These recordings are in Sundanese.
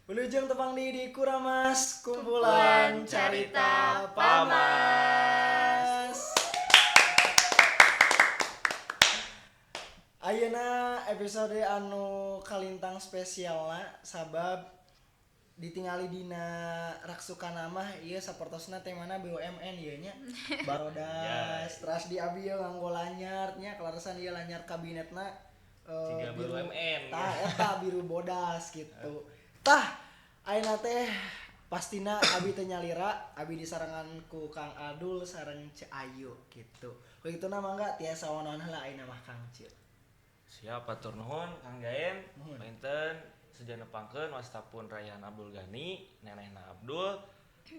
Wilujeng tepang di Kuramas, kumpulan carita Pamas. Ayeuna episode anu kalintang spesialna sabab ditingali dina raksukana mah ieu sapertosna temana BUMN ieu nya. Barodas, teras di abi ieu nganggo lanyard nya, kaleresan ieu lanyard kabinetna Ciga biru, BUMN. Tah eta biru bodas gitu. Tah ayeuna teh pastina abi teh nyalira, abi disarengan ku Kang Adul sareng Ce Ayu gitu. Ku kituna mangga tiasa wanoan heula ayeuna mah Kang Ce. Siap, atur nuhun Kang Jaen. Nuhun. Panginten sejana pangkeun wastapun Raihan Abdul Gani, nenehna Abdul.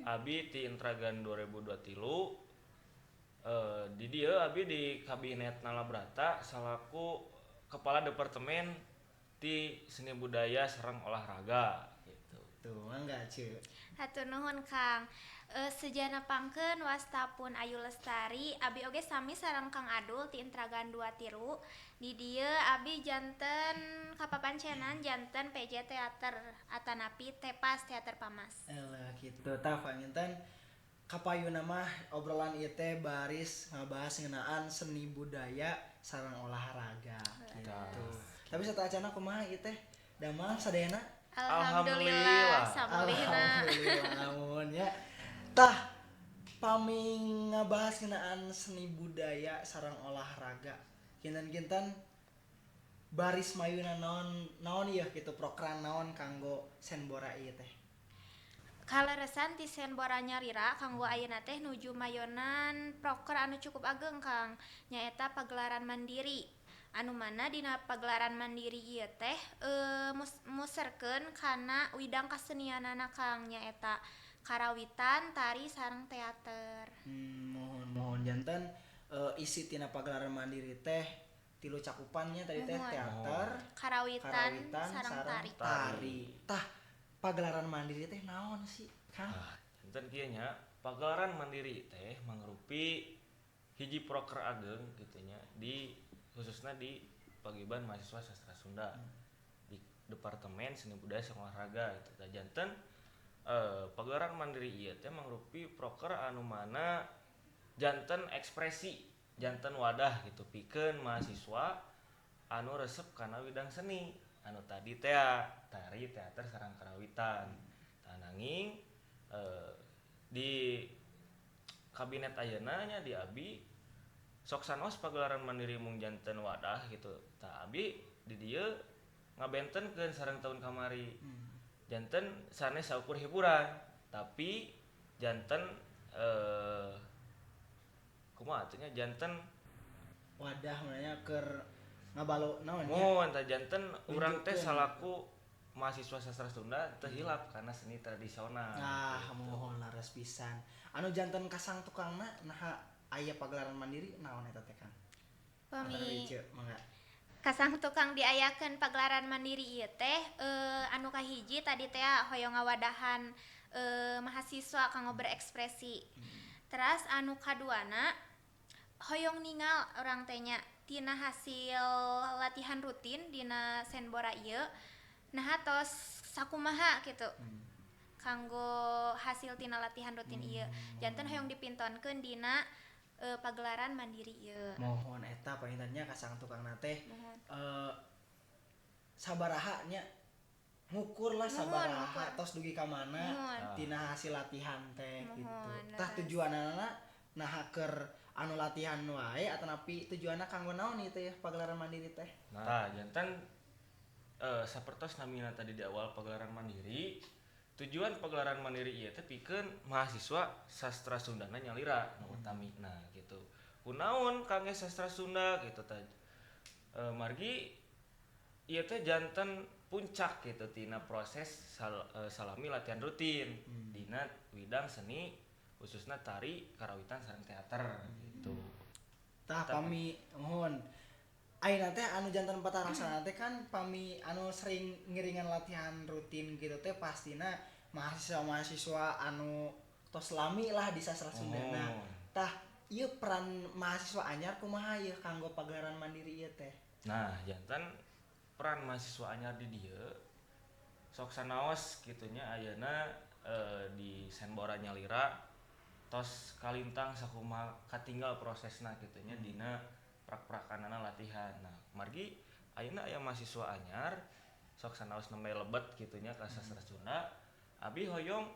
Abi ti Intragan 2023. Di dieu abi di Kabinet Nalabrata salaku Kepala Departemen ti Seni Budaya sareng Olahraga gitu. Tuh, mangga Ce. Hatur nuhun Kang. Sejana pangkeun wastapun Ayu Lestari, abi oge sami sareng Kang Adul ti Intragan 23. Di dieu abi janten kapapancenan janten PJ Teater atanapi Tepas Teater Pamas. Elah gitu. Tah panginten kapayuna mah obrolan ieu teh baris ngabahas ngeunaan seni budaya sareng olahraga gitu. Tapi sateuacanna kumaha ieu teh? Damang sadayana? Alhamdulillah, samulihna. Alhamdulillah mun nya. Tah pami ngabahas ngeunaan seni budaya sareng olahraga. Kinten-kinten baris mayuna naon naon ieu kitu program naon kanggo Senbora ieu teh? Kaleresan ti Senbora nyalira kanggo ayeuna teh nuju mayonan proker anu cukup ageng Kang, nyaeta pagelaran mandiri. Anu mana dina pagelaran mandiri ieu teh muserkeun kana widang kasenianana Kang, nyaeta karawitan, tari sareng teater. Mohon janten isi tina pagelaran mandiri teh tilu cakupannya tadi teh teater, karawitan, sareng tari. Tari. Tah pagelaran mandiri teh naon sih Kang? Janten kieu nya, pagelaran mandiri teh mangrupi hiji proker ageng kitu nya di khususna di Paguyuban Mahasiswa Sastra Sunda di Departemen Seni Budaya sareng Olahraga gitu. Tah janten pagelaran mandiri ieu teh mangrupi proker anu mana janten ekspresi, janten wadah gitu pikeun mahasiswa anu resep kana widang seni anu tadi teh tari, teater sareng karawitan. Tah nanging di kabinet ayeuna nya di abi sok sanos pagelaran mandiri mung janten wadah gitu. Tah abi di dieu ngabentenkeun sareng tahun kamari. Janten sanes saukur hiburan, tapi janten kumaha atuh nya janten wadah mananya keur ngabalo naon nya. Mun tah janten urang teh salaku mahasiswa sastra Sunda teu hilap karena seni tradisional. Nah, gitu. Mohon laras pisan. Anu janten kasang tukangna naha aya pagelaran mandiri naon eta teh Kang? Pami mangga. Kasang tukang diayakeun pagelaran mandiri ieu teh anu kahiji tadi teh hoyong ngawadahan mahasiswa kanggo berekspresi. Teras anu kaduana hoyong ningal urang teh nya tina hasil latihan rutin dina Senbora ieu naha tos sakumaha kitu. Kanggo hasil tina latihan rutin ieu janten hoyong dipintonkeun dina pagelaran mandiri ieu. Mohon eta pangintennya kasang tukangna teh sabaraha nya ngukur lah sabaraha tos dugi ka mana tina hasil latihan teh gitu. Tah tujuanana naha keur anu latihan wae atanapi tujuanna kanggo naon ieu teh pagelaran mandiri teh? Nah, janten sapertos namina tadi di awal pagelaran mandiri, tujuan pagelaran mandiri ieu teh pikeun mahasiswa sastra Sundana nyalira nu utamina gitu. Kunaon kangge sastra Sunda gitu tah. Margi ieu teh janten puncak gitu tina proses salami latihan rutin dina widang seni khususna tari, karawitan sareng teater gitu. Tah pami mohon ayeuna teh anu janten patarasan teh kan pami anu sering ngiringan latihan rutin gitu teh pastina mahasiswa-mahasiswa anu tos lami lah di sastra Sundana. Tah ieu peran mahasiswa anyar kumaha ieu kanggo pagelaran mandiri ieu teh? Nah, janten peran mahasiswa anyar di dieu Sok sanaos kitu nya ayeuna di Senbora nyalira tos kalintang sakumaha katinggal prosesna kitu nya dina prak-prakanana latihan. Nah, margi ayeuna aya mahasiswa anyar sok sanaos nembe lebet kitu nya ka sastra Sunda, abi hoyong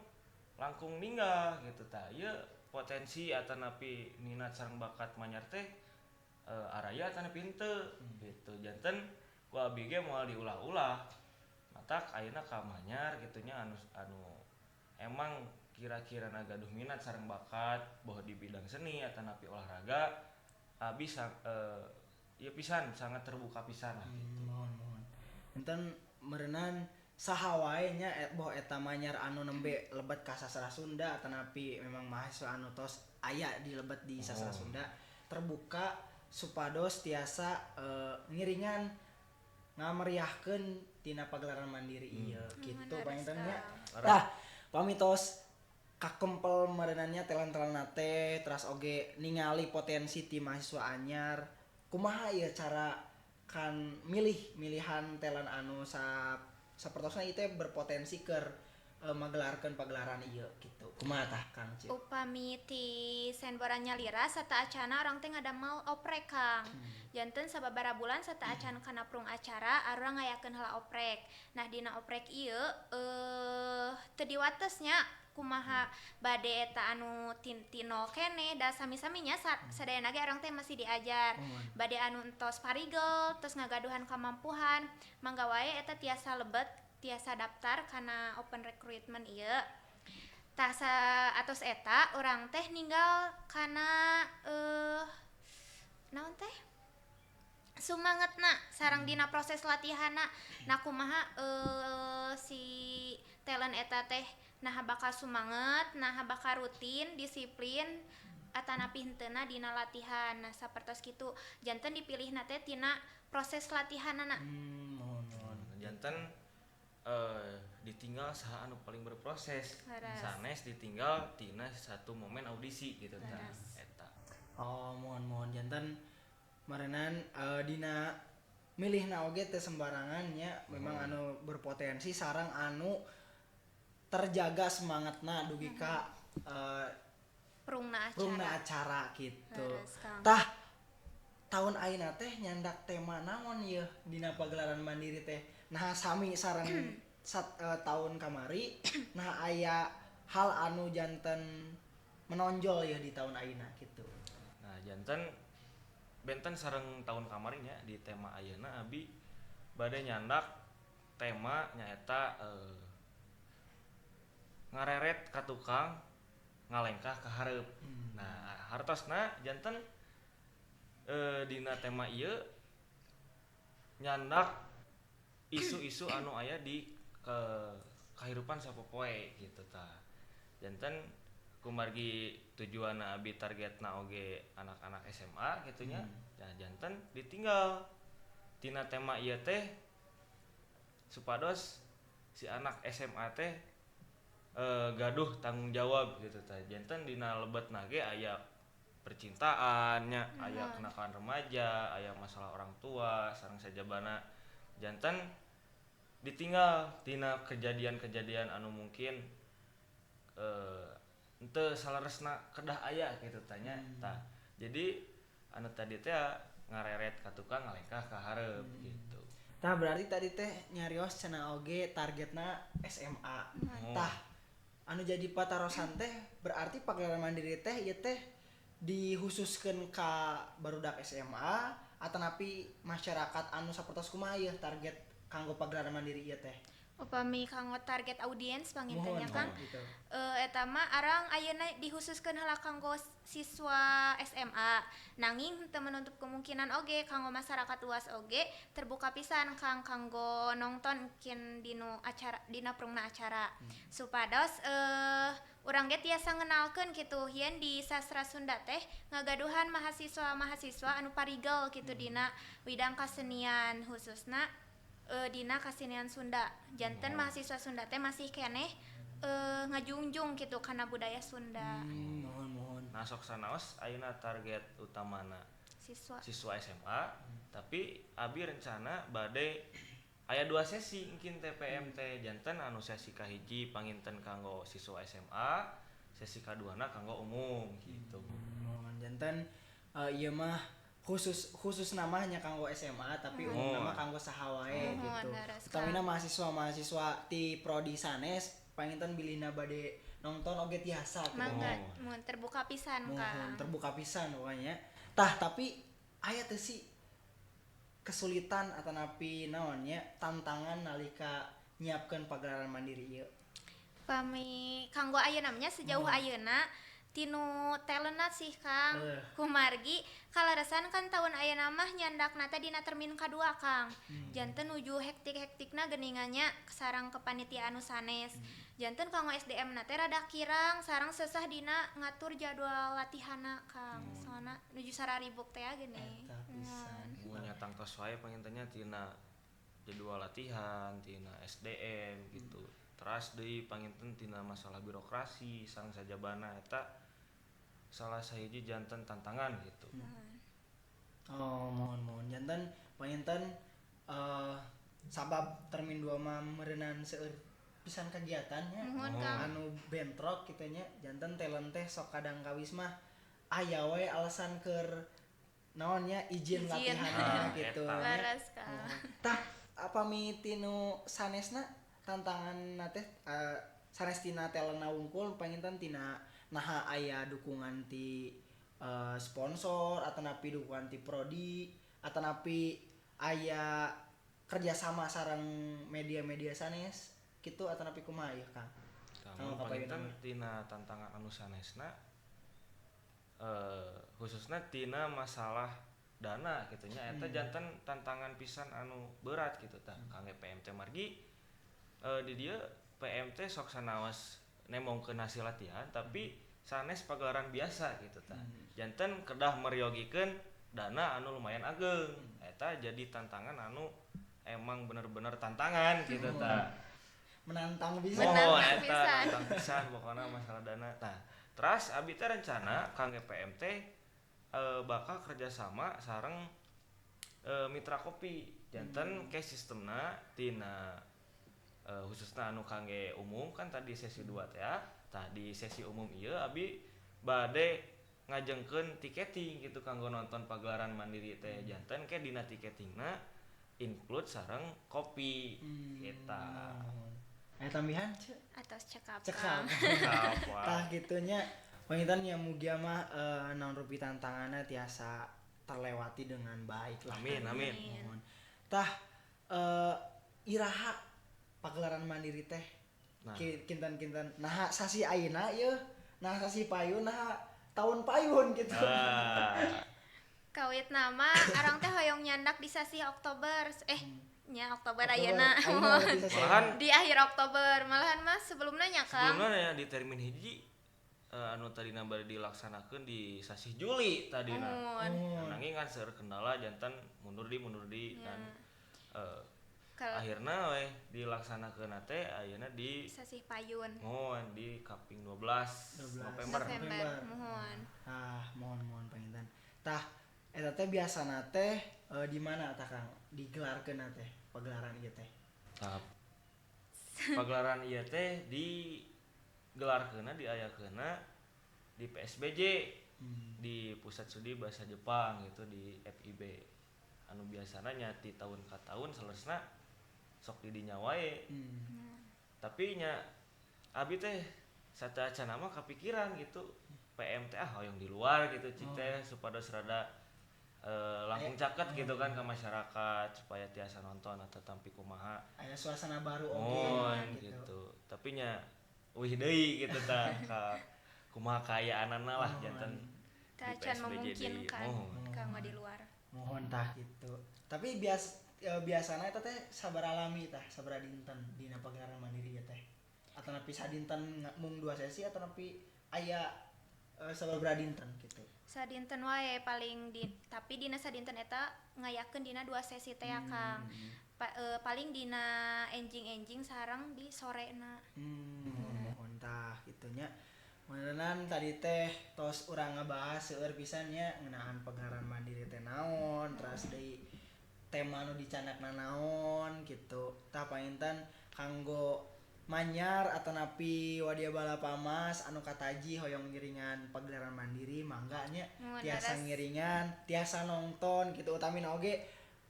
langkung ninggal gitu tah. Ieu potensi atanapi minat sareng bakat manyar teh araya atanapi henteu gitu. Janten ku abi ge moal diulah-ulah. Matak ayeuna ka manyar kitu nya anu anu emang kira-kira gaduh minat sareng bakat boh di bidang seni atanapi olahraga, abi ieu pisan sangat terbuka pisan lah gitu. Muhun muhun. Enten meureunan saha wae nya boh eta manyar anu nembe lebet ka sastra Sunda atanapi memang mahasiswa anu tos aya di lebet di sastra Sunda terbuka supados tiasa ngiringan ngameriahkeun tina pagelaran mandiri ieu kitu leres, panginten nya. Kang. Tah, pami tos kakempel meureunan nya talent-talentna teh teras oge ningali potensi ti mahasiswa anyar, kumaha ieu cara kan milih milihan talent anu sapertosna ieu teh berpotensi keur magelarkeun pagelaran ieu gitu, kumaha tah Kang Cip? Upami ti Senbora nyalira sataacana urang teh ngadamel oprek, Kang. Janten sababaraha bulan sataacan kana prung acara arurang ngayakeun heula oprek. Nah, dina oprek ieu teu diwates nya kumaha bade eta anu ti nol keneh da sami-sami nya sadayana ge urang teh masih diajar. Bade anu entos parigel tos ngagaduhan kamampuhan mangga wae eta tiasa lebet, tiasa daftar kana open recruitment ieu. Tah, atos eta urang teh ninggal kana naon teh sumangetna sareng dina proses latihanna. Nah, kumaha si talent eta teh nah bakal sumanget, nah bakal rutin, disiplin atanapi henteuna dina latihan. Nah, sapertos kitu janten dipilihna teh tina proses latihanana. Muhun muhun. Janten ditinggal saha anu paling berproses. Leres. Sanes ditinggal tina satu momen audisi gitu tah. Leres. Eta. Oh, muhun muhun, janten meureunan dina milihna oge teu sembarangan nya, memang anu berpotensi sareng anu terjaga semangatna dugi ka prungna acara. Prungna acara gitu. Leres, Kang. Tah, tahun ayeuna teh nyandak tema naon yeuh dina pagelaran mandiri teh? Nah, sami sareng tahun kamari, nah aya hal anu janten menonjol ya di tahun ayeuna gitu. Nah, janten benten sareng tahun kamari nya di tema ayeuna abi bade nyandak tema nyaeta ngareret ka tukang ngalengkah ka hareup. Nah, hartosna janten dina tema ieu nyandak isu-isu anu aya di kehidupan sapopoe gitu tah. Janten kumargi tujuan abi targetna oge anak-anak SMA gitu nya. Nah, janten ditinggal tina tema ieu teh supados si anak SMA teh gaduh tanggung jawab gitu tah. Janten dina lebetna ge aya percintaan nya, aya kenakalan remaja, aya masalah orang tua sareng sajabana. Janten ditinggal tina kejadian-kejadian anu mungkin henteu saleresna kedah aya gitu tanya. Tah, jadi anu tadi teh ngareret ka tukang ngalengkah ka hareup gitu. Tah, berarti tadi teh nyarios cenah oge targetna SMA. Tah, anu jadi patarosan teh berarti pagelaran mandiri teh ieu teh dihususkeun ka barudak SMA atanapi masyarakat anu sapertos kumaha ieu target kanggo pagelaran mandiri ieu teh? Upami kanggo target audiens panginten nya, Muhun, Kang. gitu. Eta mah arang ayeuna dihususkeun heula kanggo siswa SMA. Nanging teu menutup kemungkinan oge kanggo masyarakat luas oge terbuka pisan, Kang, kanggo nongton kin dinu acara dina prungna acara. Supados urang ge tiasa ngenalkeun kitu yen di sastra Sunda teh ngagaduhan mahasiswa-mahasiswa anu parigel kitu dina widang kasenian, khususna dina kasenian Sunda. Janten mahasiswa Sunda teh masih keneh ngajungjung gitu kana budaya Sunda. Muhun muhun. Nah, sok sanaos ayeuna target utamana Siswa. siswa SMA, tapi abi rencana bade Aya dua sesi mungkin TPM teh janten anu sesi kahiji panginten kanggo siswa SMA, sesi kaduana kanggo umum gitu. Mohon janten ieu mah khusus khusus namanya kanggo SMA tapi umum nama kanggo saha wae gitu. Utamina mahasiswa-mahasiswa ti prodi sanes panginten bilina bade nonton oge tiasa gitu. Mangga, mun terbuka pisan Kang. Terbuka pisan pokoknya. Tah tapi aya teh sih kesulitan atanapi naonnya tantangan nalika nyiapkeun pagelaran mandiri ieu. Pami kanggo ayeuna nya sejauh ayeuna tinu talentna sih Kang. Kumargi kaleresan kan tahun ayeuna mah nyandakna teh dina termin kadua Kang. Janten nuju hektik-hektikna geuningannya sareng kepanitiaan anu sanes. Janten kanggo SDM na teh rada kirang sareng sesah dina ngatur jadwal latihanna Kang. Soalna nuju sararibuk teh geuning. Eta pisan. Mun nya tangtos wae pangintennya tina jadwal latihan, tina SDM gitu. Teras deui panginten tina masalah birokrasi sareng sajabana eta salah sahiji janten tantangan gitu. Oh, mohon janten panginten sabab termin 2 mah meureunan seueur pisan kegiatannya anu bentrok kitu nya janten talent teh sok kadang kawis mah aya we alasan keur naonnya izin latihanna gitu. Leres Kang. Tah upami tinu sanesna tantangan teh sanes tina talentna wungkul panginten tina naha aya dukungan ti sponsor atanapi dukungan ti prodi atanapi aya kerjasama sareng media-media sanes kitu atanapi kumaha ieu Kang? Kang panginten tina tantangan anu sanesna khususna tina masalah dana kitu nya eta janten tantangan pisan anu berat gitu tah kangge PMT margi di dieu PMT sok sanaos nemongkeun hasil latihan tapi sanes pagelaran biasa gitu tah. Janten kedah meryogikeun dana anu lumayan ageng. Eta jadi tantangan anu emang bener-bener tantangan gitu tah. Menantang pisan. Oh, eta menantang pisan pokona masalah dana. Tah, teras abi teh rencana kangge PMT bakal kerjasama sareng Mitra Kopi. Janten ke sistemna tina khususna anu kangge umum kan tadi sesi 2 teh ya. Tah di sesi umum ieu abi bade ngajengkeun tiketing gitu kanggo nonton pagelaran mandiri teh. Janten ke dina tiketingna include sareng kopi eta. Aya tambihan ce? Atos cekap. Cekap. Tah gitunya panginten nya mugia mah naon rupi tantanganna tiasa terlewati dengan baik lah. Amin amin. Tah iraha pagelaran mandiri teh nah. Kinten-kinten nah sasi ayeuna ieu nah sasi payun nah tahun payun gitu. Kawit nama arang teh hoyong nyandak di sasi Oktober nya Oktober ayeuna. Malahan di akhir Oktober malahan mas sebelumnya nya Kang. Sebelumnya ya di termin hiji anu tadina bade dilaksanakeun di sasi Juli tadina. Nanging kan seueur kendala janten mundur di dan akhirna we dilaksanakeun teh ayeuna di sasih payun. Mohon di kaping 12 November. Mohon. Ah, mohon panginten. Tah eta teh biasana teh di mana tah Kang digelarkeun teh pagelaran ieu teh? Tah. Pagelaran ieu teh digelarkeunna diayakeunna di PSBJ. Di Pusat Studi Bahasa Jepang gitu di FIB. Anu biasana nya ti tahun ka tahun saleresna sok di dinya wae. Tapi nya abi teh saca-acana mah kapikiran gitu PMT ah hoyong di luar gitu cik teh supados rada langkung caket gitu kan ke masyarakat supaya tiasa nonton atau tampi kumaha. Aya suasana baru oge gitu. Tapi nya wih deui gitu tah ka kumaha kaayaanana lah janten di acan PSBJ memungkinkan kanggo di luar. Mohon tah gitu. Tapi biasana eta teh sabar alami tah, sabaraha dinten dina pagelaran mandiri ieu teh. Atanapi sadinten mung 2 sesi atanapi aya sabaraha dinten gitu. Sadinten wae paling tapi dina sadinten eta ngayakeun dina 2 sesi teh Kang. Paling dina enjing-enjing sareng di sorena. Mohon tah kitu nya. Meureunan tadi teh tos urang ngabahas seueur pisan nya ngeunaan pagelaran mandiri teh naon, teras deui Tema nu dicandakna naon gitu. Tah panginten kanggo manyar atanapi wadia bala Pamas anu kataji hoyong ngiringan pagelaran mandiri, mangga nya tiasa ngiringan, tiasa nonton gitu. Utamina oge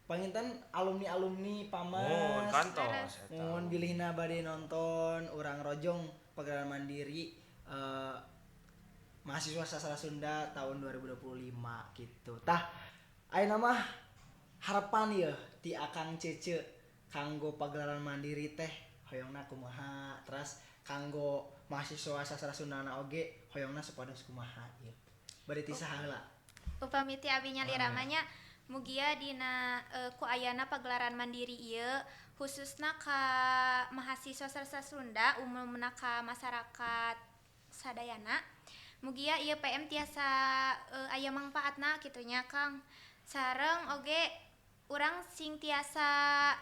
panginten alumni-alumni Pamas kantos eta. Mun bilihna bade nonton urang rojong pagelaran mandiri mahasiswa sastra Sunda tahun 2025 gitu. Tah ayeuna mah harapan yeuh ti Akang Cece kanggo pagelaran mandiri teh hoyongna kumaha, terus kanggo mahasiswa sastra Sundana oge hoyongna supados kumaha ieu. Bade ti saha heula? Upami ti abi nyalira mah nya, mugia dina ku ayana pagelaran mandiri ieu khususna ka mahasiswa sastra Sunda, umumna ka masyarakat sadayana, mugia ieu PM tiasa aya mangpaatna kitu nya, Kang. Sareng oge urang sing tiasa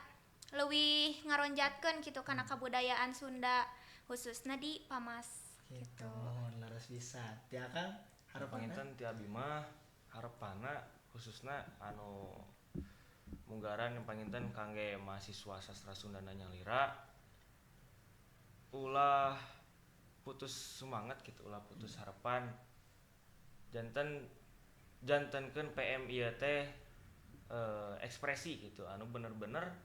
leuwih ngaronjatkeun kitu kana kabudayaan Sunda khususna di Pamas. Gitu, mohon leres pisan. Ti Akang harapanna? Panginten ti abi mah harepanna khususna anu munggaran yang panginten kangge mahasiswa sastra Sundana nyalira ulah putus semangat gitu, ulah putus harapan, janten jantenkeun PM ieu teh ekspresi gitu anu bener-bener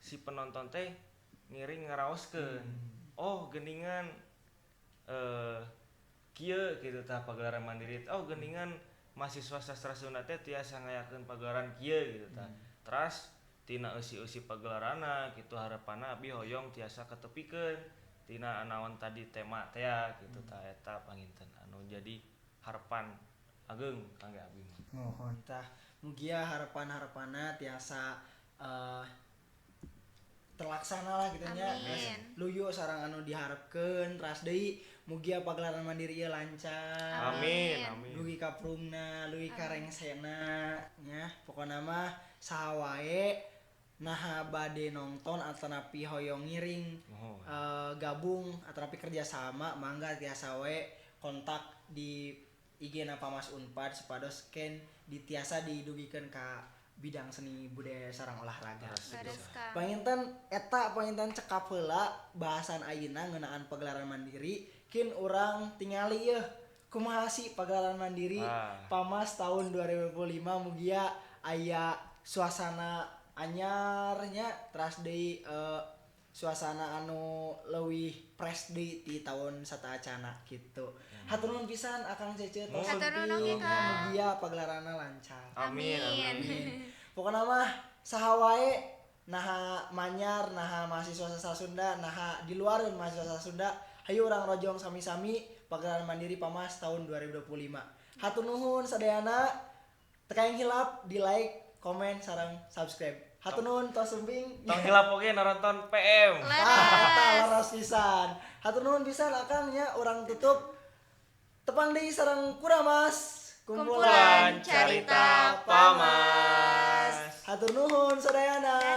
si penonton teh ngiring ngaraoskeun, oh geningan kieu gitu tah pagelaran mandiri, oh geningan mahasiswa sastra Sunda teh tiasa ngayakeun pagelaran kieu gitu tah. Teras tina eusi-eusi pagelaranna gitu harapanna abi hoyong tiasa ketepikeun tina naon tadi tema teh gitu tah. Eta panginten anu jadi harapan ageng kangge abi mah. Mohon tah mugia harapan-harapanna tiasa terlaksana lah gitu nya. Luyu sareng anu diharapkeun, teras deui mugia pagelaran mandiri ieu lancar. Amin, amin. Dugi ka prungna, dugi ka rengsena nya. Pokona mah saha wae naha bade nonton atanapi hoyong ngiring gabung atanapi kerjasama, mangga tiasa wae kontak di IG na Pamas Unpad supados ken ditiasa didugikeun ka bidang seni budaya sareng olahraga. Panginten eta panginten cekap heula bahasan ayeuna ngeunaan pagelaran mandiri. Kin urang tingali yeuh kumaha sih pagelaran mandiri Pamas tahun 2025, mugia aya suasana anyarnya, teras deui suasana anu leuwih fresh deui ti tahun sataacana gitu. Hatur nuhun pisan Akang Cece tos. Hatur nuhun oge, Kang. Mugia pagelaranna lancar. Amin, amin. Pokona mah saha wae naha manyar, naha mahasiswa sastra Sunda, naha di luareun mahasiswa sastra Sunda, hayu urang rojong sami-sami pagelaran mandiri Pamas tahun 2025. Hatur nuhun sadayana, teu kayak hilap di like, komen, sareng subscribe. Hatur nuhun tos sumping. Tong hilap oge nonton PM. Tah leres pisan. Hatur nuhun pisan Akang nya, urang tutup. Tepang deui sareng Kuramas, Kumpulan Carita Pamas. Hatur nuhun sadayana.